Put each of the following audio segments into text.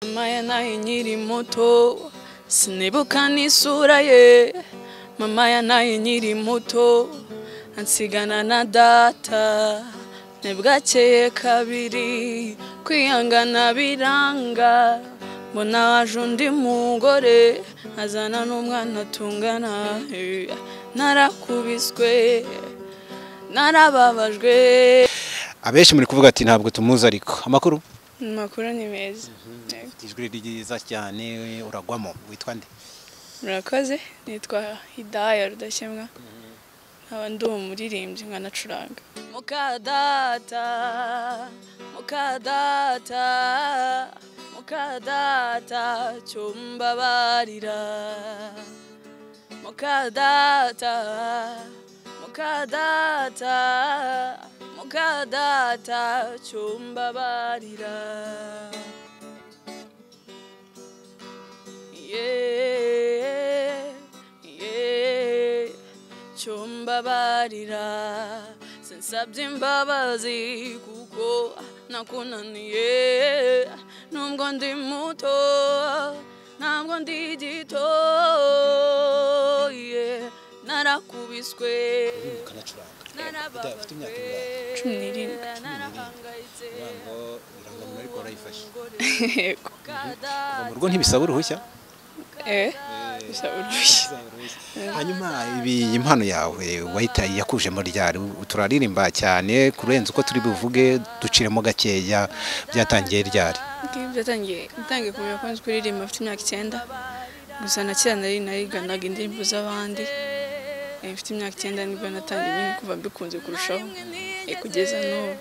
Mama yanaye nkiri muto sinibuka n'isura ye. Mama yanaye nkiri muto ansigana na data. Ntibwakeye kabiri kwihangana biranga, mbona waje undi mugore azana n'umwana tungana. Narakubiswe narababajwe. Abenshi muri kuvuga ati ntabwo tumuzi, ariko amakuru Amakuru ni meza. Ijwi ryiza cyane, uragwamo. Witwa nde? Murakoze, nitwa Hidaya Rudakemwa, nkaba ndi umuririmbyi nkanacuranga. Mukadata, mukadata, mukadata cyumbabarira. Mukadata, mukadata, mukadata cyumbabarira. Yeah, yeah, cyumbabarira. Sinsabye imbabazi kuko nakunaniye, nubwo ndi muto ntabwo ndi gito. Yeah, narakubiswe. Ukanacuranga. Ufite imyaka ingahe? 17. 17. Ngo irangamuntu ariko warayifashe? Yego. Kuva mu rugo ntibisaba uruhushya? Bisaba uruhushya. Hanyuma ibi impano yawe wahita yakujemo ryari? Turaririmba cyane kurenza uko turi buvuge, duciremo gakeya, byatangiye ryari? Byatangiye natangiye kumenya ko nzi kuririmba mfite imyaka 9. Gusa na kera nari nariganaga indirimbo z'abandi. Mfite imyaka 9 nibwo natangiye nyine kuva mbikunze kurushaho, kugeza n'ubu.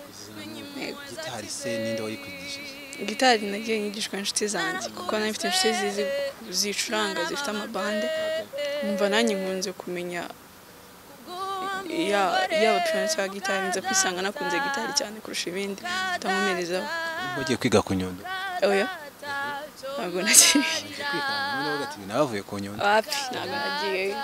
Yego. Gitari se ninde wayikwigishije? Gitari nagiye nyigishwa n'inshuti zanjye, kuko nari mfite inshuti zizi zicuranga zifite amabande, numva nanjye nkunze kumenya yaba piano cyangwa gitari, nza kwisanga nakunze gitari cyane kurusha ibindi, nkomerezaho. Wagiye kwiga ku Nyundo? Oya, ntabwo nagiye. Nabavuye ku Nyundo. Wapi, ntabwo nagiye.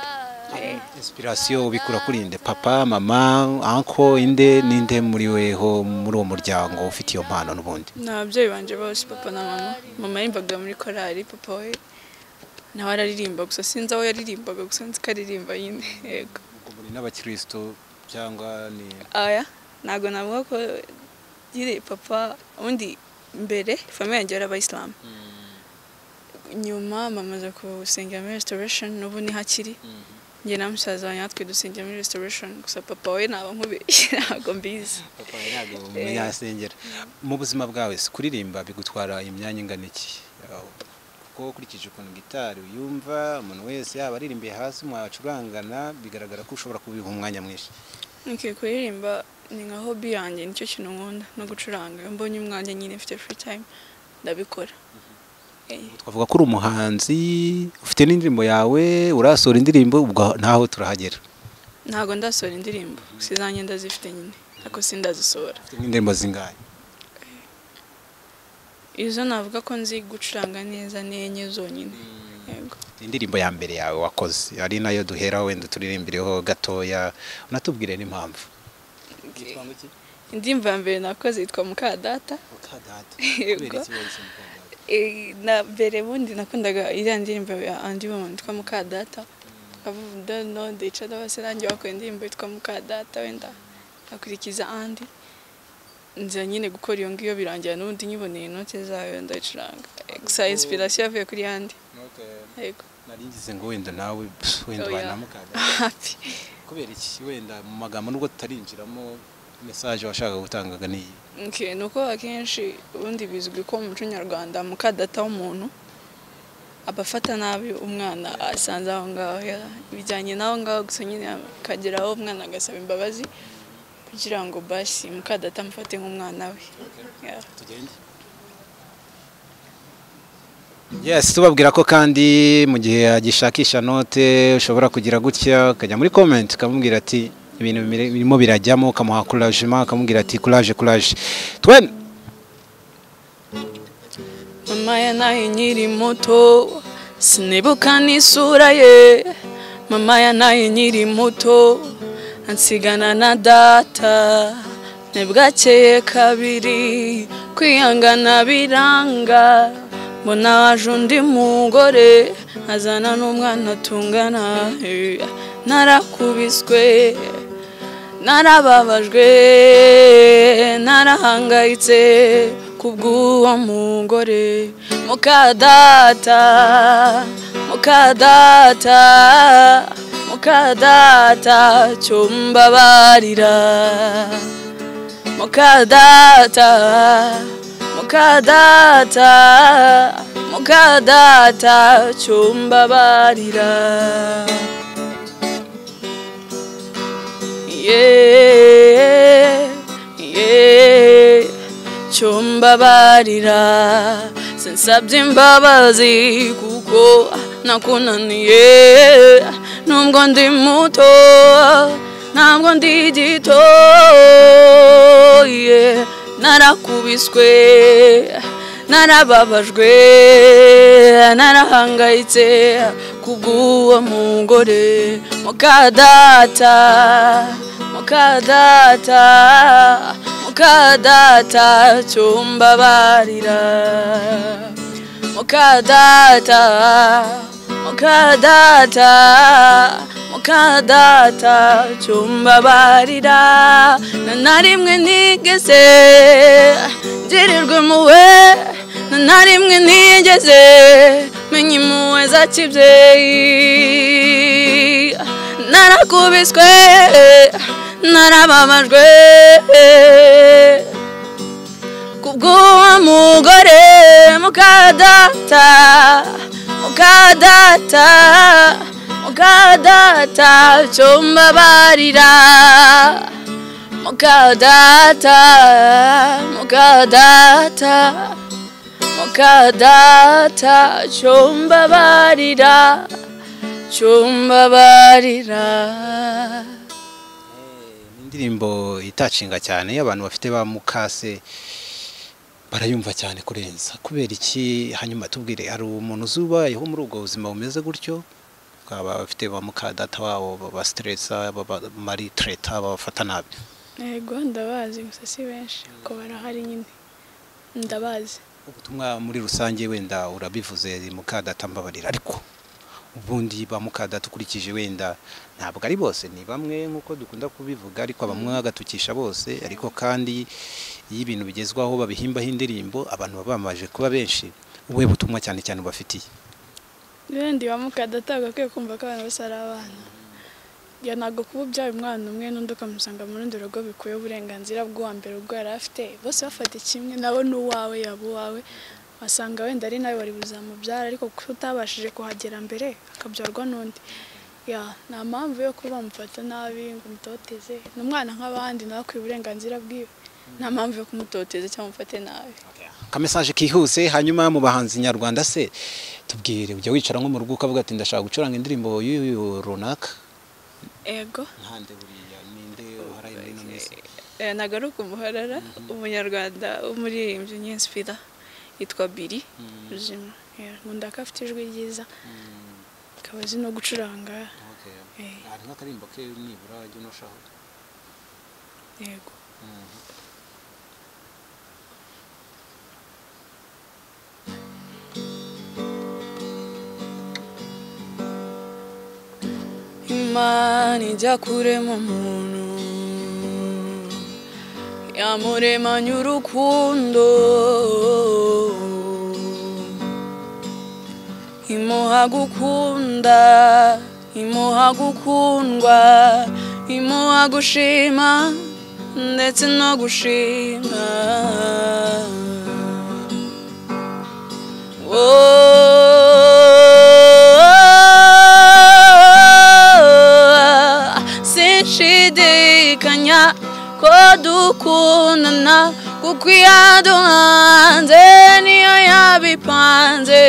Inspiration ubikura kuri nde? Papa, mama, uncle, inde ninde muri weho muri uwo muryango ufite iyo mpano n'ubundi? Ni ababyeyi banje bose, papa na mama. Mama yaririmbaga muri korali, papa we nawe araririmba, gusa sinzi aho yaririmbaga, gusa nzi ko aririmba nyine. Yego. Ubwo muri n'abakristo cyangwa ni? Aya, ntabwo navuga ko nyine papa, ubundi mbere famille yanjye yari abayisilamu. Nyuma mama aza gusengera muri Restoration, n'ubu niho akiri. Njye na musaza wanjye natwe dusengera muri Restoration, gusa papa we naba nkubeshye ntabwo mbizi. Papa we ntabwo umenya asengera. Mu buzima bwawe se kuririmba bigutwara imyanya ingana iki? Kuko ukurikije ukuntu gitari uyumva, umuntu wese yaba aririmbiye hasi mwacurangana, bigaragara ko ushobora kubiha umwanya mwinshi. Okay, kuririmba ni nka hobby yanjye, nicyo kintu nkunda, no gucuranga. Iyo mbonye umwanya nyine mfite free time ndabikora. Twavuga ko uri umuhanzi, ufite n'indirimbo yawe, urasohora indirimbo, ubwo ntaho turahagera? Ntabwo ndasohora indirimbo, gusa izanjye ndazifite nyine, ariko sindazisohora. Ufite nk'indirimbo zingahe? Izo navuga ko nzi gucuranga neza ni 4 zonyine. Yego. Indirimbo ya mbere yawe wakoze ari nayo duhera, wenda turirimbireho gatoya, unatubwire n'impamvu. Indirimbo ya mbere nakoze yitwa Mukadata. Mukadata. Yego. Kubera iki wayise Mukadata? Na mbere bundi nakundaga iriya ndirimbo ya Andy Woman yitwa Mukadata. Kavuga no ndicara bose nanjye bakora indirimbo yitwa Mukadata, wenda akurikiza Andy. Nza nyine gukora iyo ngiyo birangira n'ubundi nyiboneye inote zayo ndayicuranga. Gusa inspiration yavuye kuri Andy. Yego. Nari ngize ngo wenda nawe wenda Oya. ubana na Mukadata. Happy. Kubera iki wenda mu magambo nubwo tutarinjiramo, message washakaga gutangaga ni iyi? Okay, nuko akenshi ubundi bizwi ko mu muco nyarwanda mukadata w'umuntu abafata nabi umwana asanze aho ngaho, bijyanye n'aho ngaho, gusa nyine akageraho umwana agasaba imbabazi kugira ngo basi mukadata amufate nk'umwana we. Yeah. Tugende. Yes, tubabwira ko kandi mu gihe agishakisha note ushobora kugira gutya ukajya muri comment ukamubwira ati ibintu birimo birajyamo, ukamuha couragement, ukamubwira ati courage, courage. Twen. Mama yanaye nkiri muto sinibuka n'isura ye. Mama yanaye nkiri muto ansigana na data. Ntibwakeye kabiri kwihangana biranga, Mbona waje undi mugore azana n'umwana tungana. Narakubiswe, narababajwe, narahangayitse kubw'uwo mugore. Mukadata, mukadata, mukadata cyumbabarira. Mukadata, mukadata, mukadata cyumbabarira. Yeah, yeah, cyumbabarira. Sinsabye imbabazi kuko nakunaniye. Nubwo ndi muto, ntabwo ndi gito. Yeah, narakubiswe, narababajwe, narahangayitse kubw'uwo mugore. Mukadata, mukadata, mukadata cyumbabarira. Mukadata, mukadata, mukadata cyumbabarira. Na rimwe nigeze ngirirwa impuhwe, na rimwe nigeze menya impuhwe za kibyeyi. Narakubiswe, narababajwe kubw'uwo mugore. Mukadata, mukadata, mukadata cyumbabarira. Mukadata, mukadata, mukadata cyumbabarira, cyumbabarira. Indirimbo itacinga cyane abantu bafite ba mukase barayumva cyane kurenza. Kubera iki? Hanyuma tubwire, hari umuntu uzubayeho muri ubwo buzima bumeze gutyo, baba bafite ba mukadata wabo ba stressa, baba maritreta, babafata nabi? Yego, ndabazi, gusa si benshi ko barahari nyine, ndabazi. Ubutumwa muri rusange wenda urabivuze mukadata mbabarira, ariko ubundi ba mukadata ukurikije wenda ntabwo ari bose, ni bamwe nkuko dukunda kubivuga, ariko bamwe bagatukisha bose. Ariko kandi iyo ibintu bigezwaho babihimbaho indirimbo, abantu baba bamaje kuba benshi. Ubuhe butumwa cyane cyane ubafitiye? Ndi ba mukadata bagakwiye kumva ko abantu bose ari abana. Ya ntabwo kuba ubyaye umwana umwe n'undi ukamusanga mu rundi rugo bikuye uburenganzira bw'uwa mbere ubwo yari afite. Bose bafata kimwe, nabo n'uwawe yaba uwawe, wasanga wenda ari nawe wari buzamubyara, ariko kuko utabashije kuhagera mbere akabyarwa n'undi. Ya nta mpamvu yo kuba bamufata nabi ngo umutoteze. Ni umwana nk'abandi, nawe akwiye uburenganzira bwiwe, nta mpamvu yo kumutoteza cyangwa umufate nabi. Akamesaje kihuse. Hanyuma mu bahanzi nyarwanda se tubwire, ujya wicara nko mu rugo ukavuga ati ndashaka gucuranga indirimbo y'uyu runaka? Ego. Ntande buriya ninde uharaye muri ino minsi? Nagaruka umuharara, umunyarwanda umuririmbyi nyinspira yitwa Billy Ruzima. Nkunda ko afite ijwi ryiza, akaba azi no gucuranga. Hari nk'akarimbo ke nibura jya unoshaho? Yego. Imana ijya kurema umuntu, yamuremanye urukundo, imuha gukunda, imuha gukundwa, imuha gushima ndetse no gushima. Sinshidikanya ko dukundana, kuko iyaduhanze niyo yabipanze.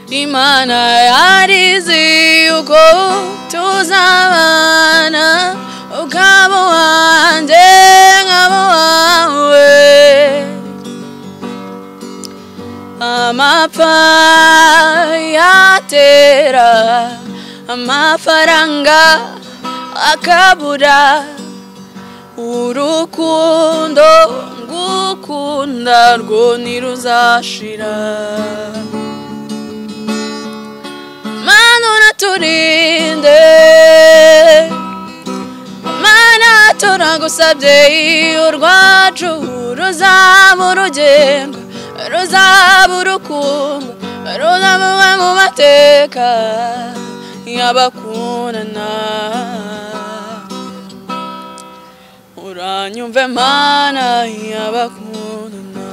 Imana yarizi yuko tuzabana, ukaba uwanjye nkaba uwawe. Amapfa yatera, amafaranga akabura, Urukundo ngukunda rwo ntiruzashira. Mana uraturinde, Mana turagusabye, urwacu ruzaba urugendo, ruzaba urukundo, ruzaba mu mateka y'abakundana. Uranyumve Mana y'abakundana.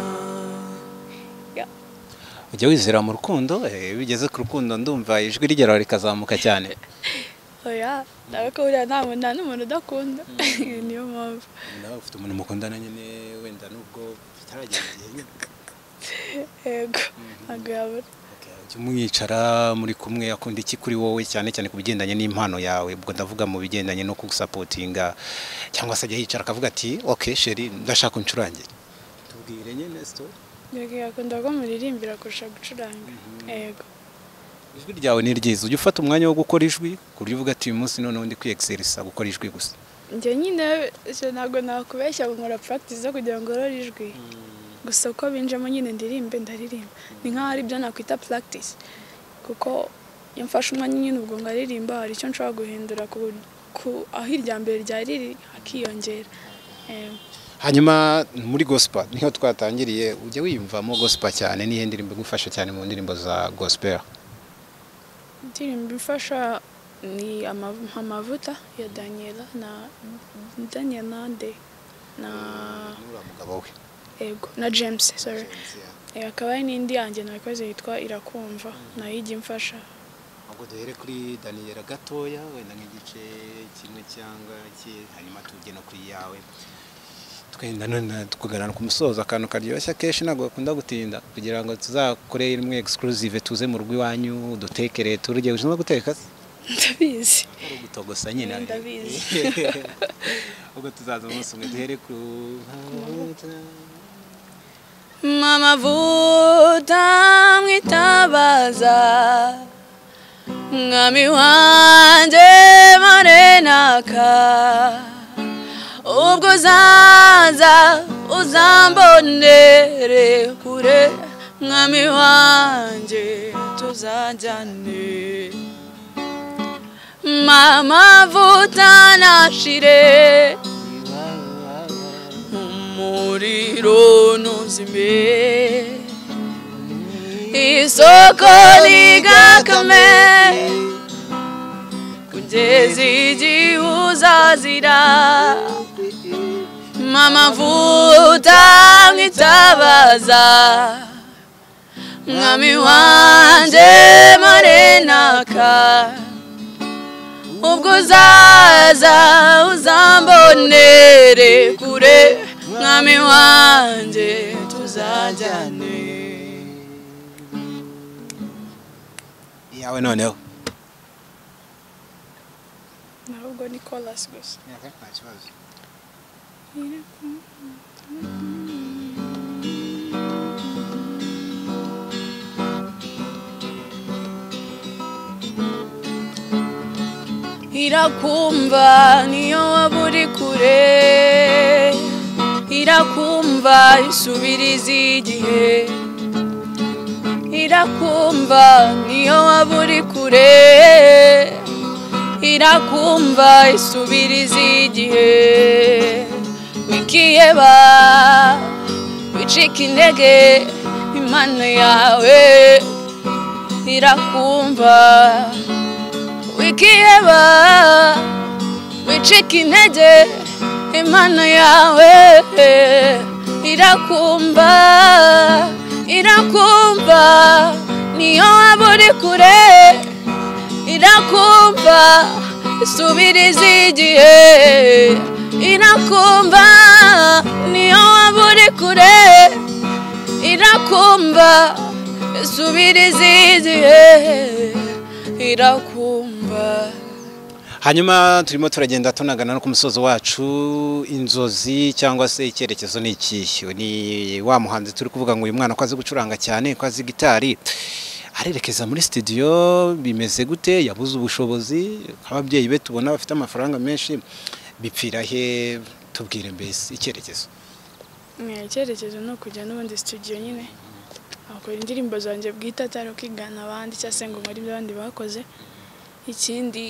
Ujya wizera mu rukundo? Bigeze ku rukundo ndumva ijwi rigera rikazamuka cyane. Oya, ariko buriya nta n'umuntu udakunda, niyo mpamvu. Nawe ufite umuntu mukundana nyine wenda nubwo bitaragera igihe nyine. Yego, ntabwo yabura. Ujya umwicara muri kumwe, akunda iki kuri wowe cyane cyane ku bigendanye n'impano yawe? Ubwo ndavuga mu bigendanye no kugusapotinga, cyangwa se ajya yicara akavuga ati ok sheri ndashaka uncurangire. Tubwire nyine story. Yego, akunda ko muririmbira kurusha gucuranga. Yego. Ijwi ryawe ni ryiza, ujya ufata umwanya wo gukora ijwi ku buryo uvuga ati uyu munsi noneho ndi kwiyexerisa gukora ijwi gusa? Njye nyine ntabwo nakubeshya ngo nkora practice zo kugira ngo ngorore ijwi. Gusa uko binjemo nyine ndirimbe ndaririmba, ni nkaho ari byo nakwita practice, kuko iyo mfashe umwanya nyine ubwo ngaririmba hari icyo nshobora guhindura ku aho irya mbere ryari riri hakiyongera. Hanyuma muri gospel niho twatangiriye, ujya wiyumvamo gospel cyane? Nihe ndirimbo igufasha cyane mu ndirimbo za gospel? Indirimbo imfasha ni Amavuta ya Daniela na Daniel Nande na mugabo we. Ego, na James, sorry. Akaba ari n'indi yanjye nakoze yitwa Irakumva, nayo ijya imfasha. Ahubwo duhere kuri Daniela gatoya, wenda nk'igice kimwe cyangwa iki, hanyuma tujye no kuri yawe. Twenda none tukugarana ku musozo, akantu karyoshya kenshi ntabwo bakunda gutinda, kugira ngo tuzakore imwe exclusive, tuze mu rugo iwanyu dutekere turye. Ushinzwe guteka se? Ndabizi. Ari ugutogosa nyine. Ndabizi. Ubwo tuzaza umunsi umwe duhere ku Mama vuta mwitabaza, mwami wanjye marenaka, ubwo uzaza uzambonere kure, mwami wanjye tuzajyane. Mama vuta nashire, umuriro ntuzime, isoko rigakame, kugeza igihe uzazira. Mama vuta mwitabaza, mwami wanjye marenaka, ubwo uzaza uzambonere kure, mwami wanjye tuzajyane. Yawe noneho. Ntabwo ni chorus gusa. Nta kibazo. Irakumva niyo waba uri kure, irakumva isubiriza igihe, irakumva niyo waba uri kure, irakumva isubiriza igihe. Wikiheba wicika intege, Imana yawe irakumva. Wikiheba wicika intege, Imana yawe irakumva. Irakumva niyo waba uri kure, irakumva isubiriza igihe, irakumva niyo waba uri kure, irakumva isubiriza igihe, irakumva. Hanyuma turimo turagenda tunagana no ku musozo wacu, inzozi cyangwa se icyerekezo ni ikihe? Ni wa muhanzi turi kuvuga ngo uyu mwana ko azi gucuranga cyane, ko azi gitari, arerekeza muri studio bimeze gute? Yabuze ubushobozi? Ababyeyi be tubona bafite amafaranga menshi, bipfira he? Tubwire mbese icyerekezo. Icyerekezo ni ukujya n'ubundi studio nyine akora indirimbo zanjye bwite, atari kwigana abandi cyangwa se ngo nkore ibyo abandi bakoze. Ikindi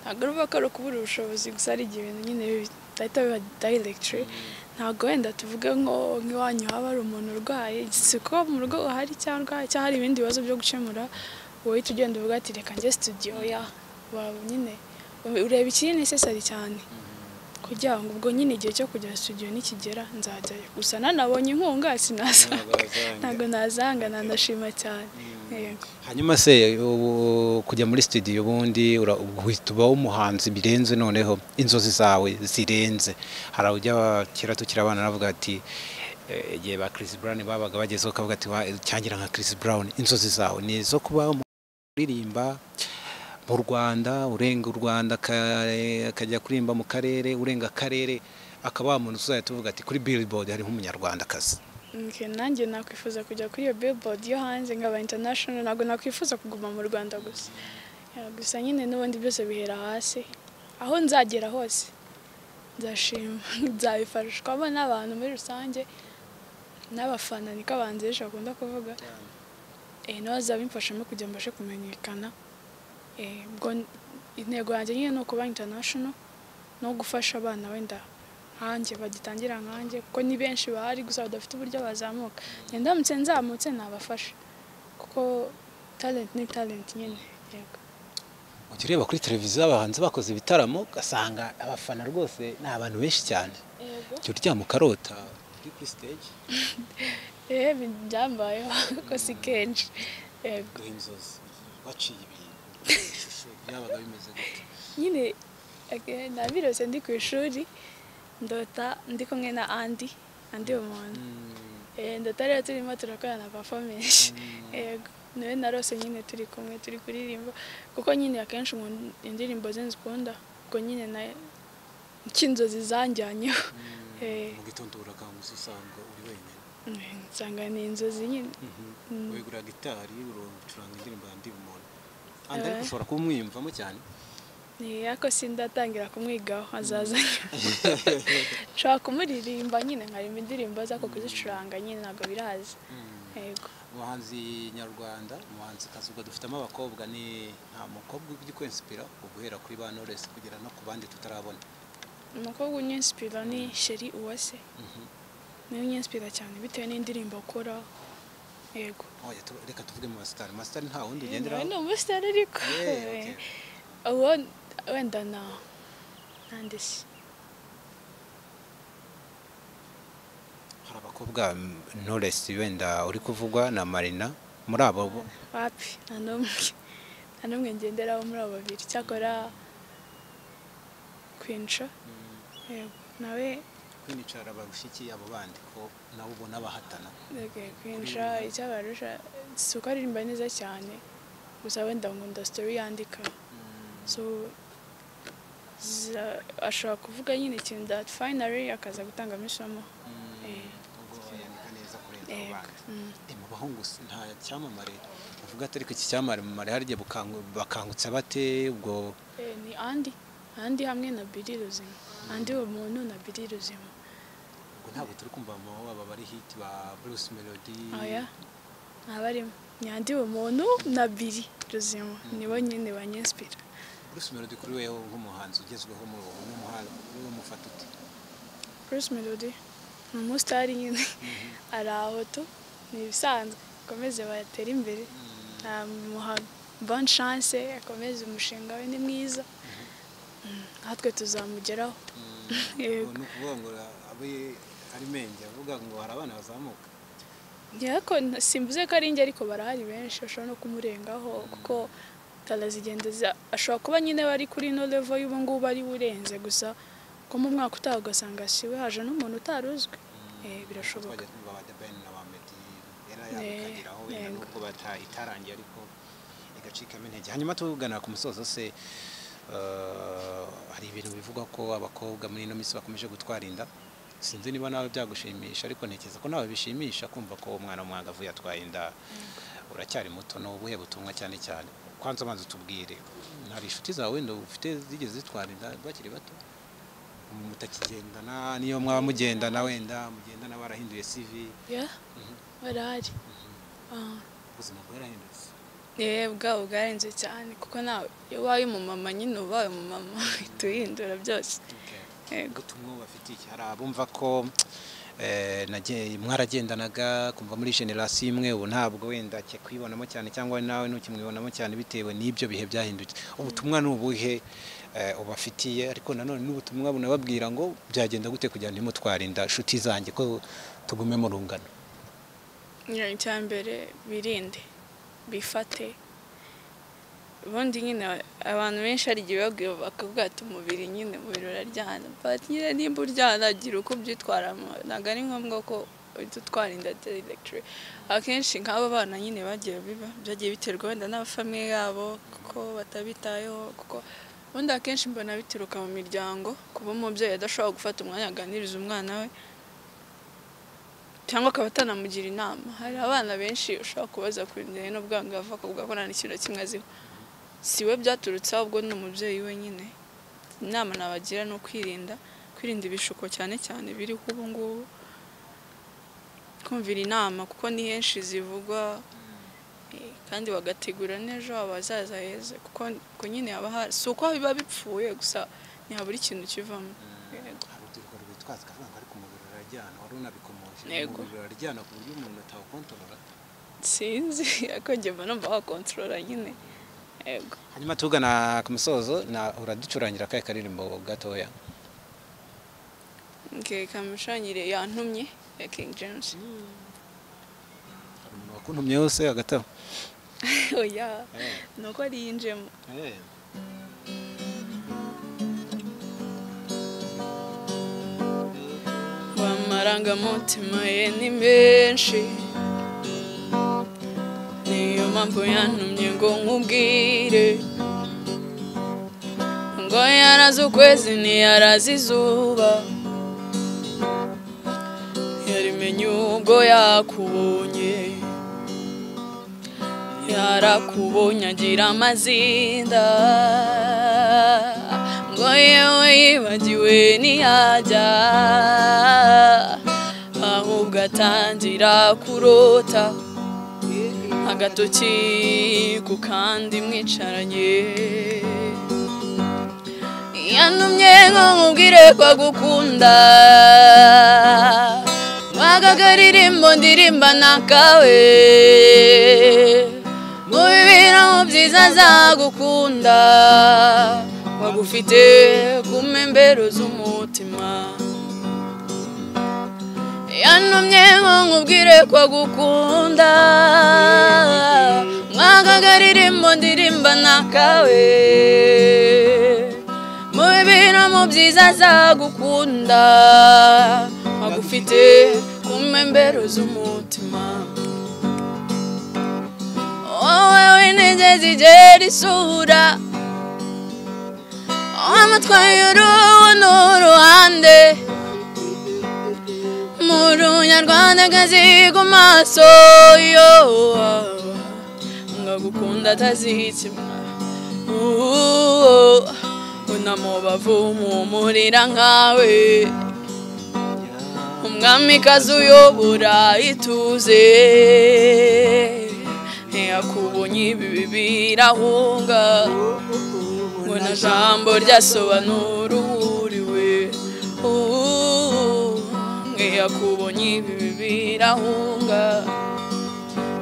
ntabwo ari ukuvuga ko ari ukubura ubushobozi gusa, hari igihe ibintu nyine bidahita biba directly. Ntabwo wenda tuvuge nko nk'iwanyu haba hari umuntu urwaye, si ko mu rugo uhari cyangwa hari ibindi bibazo byo gukemura, wowe uhita ugenda uvuga ati reka njye studio ya waba nyine ureba ikiri necessary cyane kugira ngo ubwo nyine igihe cyo kujya studio nikigera nzajyayo. Gusa nanabonye inkunga sinaza, ntabwo nazanga, nanashima cyane. Yego. Hanyuma se ubu kujya muri studio ubundi uhita uba umuhanzi birenze, noneho inzozi zawe zirenze. Hari ujya kera tukiri abana aravuga ati igihe ba Chris Brown babaga bagezeho ukavuga ati cyangira nka Chris Brown. Inzozi zawe ni izo kuba uririmba mu Rwanda, urenga u Rwanda akajya kuririmba mu karere, urenga akarere akaba wa muntu uzajya tuvuga ati kuri Billboard hariho umunyarwandakazi. Okay, nanjye nakwifuza kujya kuri iyo Billboard yo hanze nkaba international, ntabwo nakwifuza kuguma mu Rwanda gusa. Gusa nyine n'ubundi byose bihera hasi, aho nzagera hose nzashima, nzabifashwamo n'abantu muri rusange n'abafana, niko abahanzi benshi bakunda kuvuga. Nabo bazabimfashamo kugira ngo mbashe kumenyekana. Ubwo intego yanjye nyine ni ukuba international no gufasha abana wenda nkanjye bagitangira nkanjye, kuko ni benshi bahari gusa badafite uburyo bazamuka. Njye ndamutse nzamutse nabafasha, kuko talent ni talent nyine. Yego. Ujya ureba kuri televiziyo abahanzi bakoze ibitaramo ugasanga abafana rwose ni abantu benshi cyane. Yego. Ujya uryama ukarota uri kuri stage? Byambayeho ko si kenshi. Yego. Inzozi waciye ibintu, ishusho byabaga bimeze gute? Nyine nabirose ndi ku ishuri, ndota ndi kumwe na Andy, Andy umuntu. Ndota rero turimo turakorana performance. Yego, niwe narose nyine turi kumwe turi kuririmba, kuko nyine akenshi indirimbo ze nzikunda, ubwo nyine na inzozi zanjyanyeho. Mu gitondo urakangutse usanga uri wenyine. Nsanga ni inzozi nyine. Wegura gitari ucuranga indirimbo ya Andy umuntu. Andy ariko ushobora kuba umwiyumvamo cyane. Ariko sindatangira kumwigaho, azaza. Nshobora kumuririmba nyine nkarima indirimbo ze, ariko kuzicuranga nyine ntabwo biraza. Yego. Umuhanzi nyarwanda, umuhanzikazi, ubwo dufitemo abakobwa, ni nta mukobwa ujya kwinspira guhera kuri ba Knowless kugera no ku bandi tutarabona? Umukobwa unyinspira ni Sheri Uwase. Niwe unyinspira cyane bitewe n'indirimbo akora. Yego. Oya, reka tuvuge mu basitari. Masitari nta wundi ugenderaho? Ni umusitari ariko. Uwo wenda na nande se. Hari abakobwa Knowless wenda uri kuvugwa na Marina, muri abo wapi, nta n'umwe ngenderaho muri abo babiri, cyakora Queen Cha. Yego, nawe Queen Cha arabarusha iki abo bandi ko nawe ubona bahatana? Queen Cha icyo abarusha si uko aririmba neza cyane, gusa wenda nkunda story yandika. So ashobora kuvuga nyine ikintu that finally akaza gutangamo isomo. Ubwo yandika neza kurenza abo bandi. Mu bahungu nta cyamamare uvuga ati ariko iki cyamamare hari igihe bakangutse bate ubwo? Ni Andy, Andy hamwe na Billy Ruzima. Andy umuntu na Billy Ruzima. Ubwo ntabwo turi kumva aba bari hit ba Bruce Melody. Oya, ntabarimo. Ni Andy umuntu na Billy Ruzima nibo nyine banyinspira. Bruce Melody kuri wewe nk'umuhanzi ugezweho mu n'umuhanzi umufata ute? Bruce Melody ni umusitari nyine, ari aho tu, ni ibisanzwe, akomeze batere imbere, namuha bonne chance, akomeze umushinga we ni mwiza, natwe tuzamugeraho. Yego. Ni ukuvuga ngo abe ari menge avuga ngo hari abana bazamuka. Ariko simvuze ko ari njye, ariko barahari benshi bashobora no kumurengaho, kuko zigenda ashobora kuba nyine bari kuri ino level y'ubu ngubu ari urenze, gusa ko mu mwaka utaha ugasanga siwe haje n'umuntu utaruzwi. Birashoboka. Itarangiye ariko igacikamo intege. Hanyuma tugana ku musozo se, hari ibintu bivugwa ko abakobwa muri ino minsi bakomeje gutwara inda. Sinzi niba nawe byagushimisha, ariko ntekereza ko nawe bishimisha kumva ko umwana w'umwangavu yatwaye inda. Uracyari muto, ni ubuhe butumwa cyane cyane? Kwanza abanza utubwire, hari inshuti zawe wenda ufite zigeze zitwara inda bakiri bato? Mutakigendana, niyo mwaba mugendana wenda mugendana barahinduye CV. Yeah, barahari. Ubuzima bwarahindutse. Bwabo bwarenze cyane, kuko nawe iyo ubaye umumama nyine ubaye umumama uhita uhindura byose. Ubutumwa bafitiye, hari abumva ko mwaragendanaga kumva muri generasiyo imwe, ubu ntabwo wenda kwibonamo cyane cyangwa nawe ntukimwibonamo cyane bitewe n'ibyo bihe byahindutse. Ubutumwa ni ubuhe ubafitiye? Ariko nanone n'ubutumwa bunababwira ngo byagenda gute kugira ngo ntimutware inshuti zanjye, ko tugume mu rungano. Icya mbere birinde, bifate. Ubundi nyine abantu benshi hari igihe babwiye bakavuga ati umubiri nyine, umubiri uraryana, but nyine nimba uryana gira uko ubyitwaramo, ntabwo ari ngombwa ko uhita utwara inda directly. Akenshi nk'aba bana nyine bagiye biba byagiye biterwa wenda n'abafamiye yabo kuko batabitayeho, kuko ubundi akenshi mbona bituruka mu miryango, kuba umubyeyi adashobora gufata umwanya aganiriza umwana we cyangwa akaba atanamugira inama. Hari abana benshi ushobora kubaza ku bijyanye n'ubwangavu akavuga ko nta n'ikintu na kimwe aziho, si we byaturutse ahubwo ni umubyeyi wenyine. Inama nabagira ni ukwirinda, kwirinda ibishuko cyane cyane biriho ubu ngubu, kumvira inama kuko ni henshi zivugwa, kandi bagategura n'ejo habo hazaza heza, kuko nyine haba si uko biba bipfuye gusa ntihabura ikintu kivamo. Hari urubyiruko rwitwaza ukavuga ngo ariko umubiri uraryana, wari unabikomoje, umubiri uraryana ku buryo umuntu atawukontorora. Sinzi, ariko njye mba numva wakontorora nyine. Hanyuma tugana ku musozo, uraducurangira akahe karirimbo gatoya? Kamucurangire Yantumye ya King James. Hari umuntu wakuntumye yose hagati aho? Oya, ni uko ari yinjemo. Amarangamutima ye ni menshi, niyo mpamvu yantumye ngo nkubwire, ngo yarazi ukwezi ntiyarazi izuba, yarimenye ubwo yakubonye, yarakubonye agira amazinda, ngo yewe yibagiwe ntiyajya, ahubwo atangira kurota agatoki ku kandi mwicaranye. Yantumye ngo nkubwire ko agukunda, mwagakaririmbo ndirimba nakawe, mu bibi no mu byiza azagukunda, wagufite ku mpembero z'umutima. Yantumye ngo nkubwire ko agukunda, mwagakaririmbo ndirimba nakawe, mu bibi no mu byiza azagukunda, wagufite ku mpembero z'umutima. Wowe w'intege zigera isura, wamutwaye uruhu n'uruhande, mu runyarwandakazi ku maso yo, ngagukunda atazikimwa, unamubavu mumurira nkawe, umwamikazi uyobora ituze, ntiyakubonye ibi birahunga, ngo nta jambo ryasobanura uwuriwe, ntiyakubonye ibi birahunga,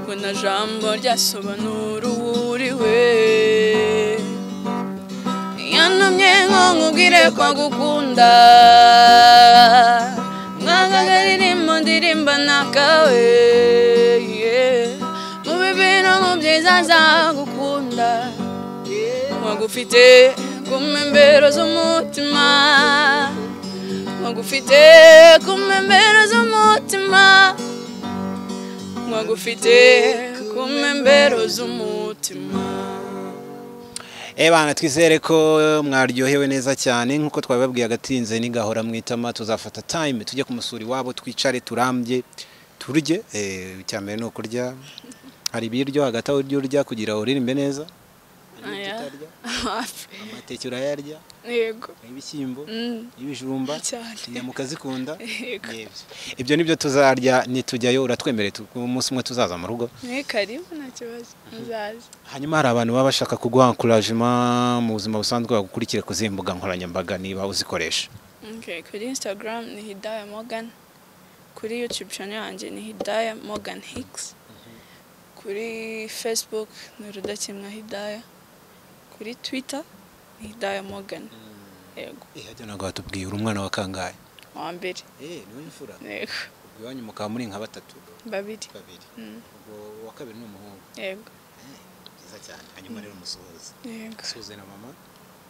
ngo nta jambo ryasobanura uwuriwe. Yantumye ngo nkubwire ko agukunda, mwagakaririmbo ndirimba nakawe, mu bibi no mu byiza azagukunda, wagufite ku mpembero z'umutima, wagufite ku mpembero z'umutima, wagufite ku mpembero z'umutima. Bana twizere ko mwaryohewe neza cyane nkuko twababwiye, agatinze nigahora mwitama, tuzafata time tujye kumusura iwabo, twicare turambye turye. Icya mbere ni ukurya, hari ibiryo hagati aho urya kugira uririmbe neza. Amateke urayarya? Yego. Ibishyimbo, ibijumba? Cyane. Inyama ukazikunda? Yego. Nibyo. Ibyo nibyo tuzarya nitujyayo. Uratwemereye umunsi umwe tuzaza mu rugo? Ni karibu, nta kibazo, muzaze. Hanyuma hari abantu baba bashaka kuguha encouragement mu buzima busanzwe, bagukurikire ku zihe mbuga nkoranyambaga niba uzikoresha? Okay, kuri Instagram ni Hidaya Morgan, kuri YouTube channel yanjye ni Hidaya Morgan Hicks, kuri Facebook ni Rudakemwa Hidaya, kuri Twitter ni Hidaya Morgan. Yego. Eh, hajya ntabwo watubwiye, uri umwana wa kangahe? Wa mbere. Eh, niwe imfura? Yego. Ubwo iwanyu mukaba muri nka batatu? Babiri. Babiri. Ubwo uwa kabiri ni umuhungu? Yego. Byiza cyane. Hanyuma rero musuhuze. Yego. Suhuze na mama,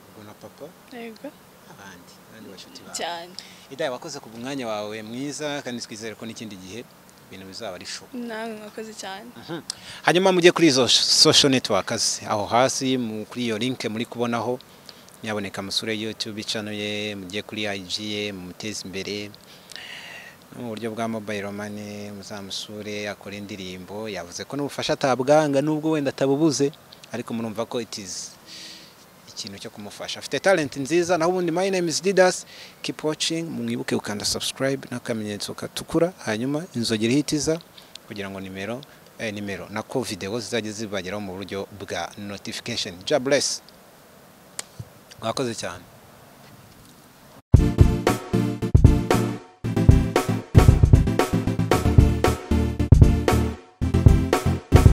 ubwo na papa, Yego. abandi bashuti bawe. Cyane. Hidaya, wakoze ku mwanya wawe mwiza, kandi twizere ko n'ikindi gihe ibintu bizaba ari show. Nawe mwakoze cyane. Hanyuma mujye kuri izo social networks aho hasi kuri iyo link muri kubonaho, nyaboneka musure YouTube channel ye, mujye kuri IG ye, mumuteze imbere no mu buryo bwa mobile money, muzamusure akora indirimbo. Yavuze ko n'ubufasha atabwanga nubwo wenda atabubuze, ariko murumva ko it is ikintu cyo kumufasha, afite talent nziza. Naho ubundi, my name is Didas, keep watching. Mwibuke gukanda subscribe n'akamenyetso katukura, hanyuma inzogera ihitiza kugira ngo nimero nako video zizajye zibageraho mu buryo bwa notification. God bless, mwakoze cyane.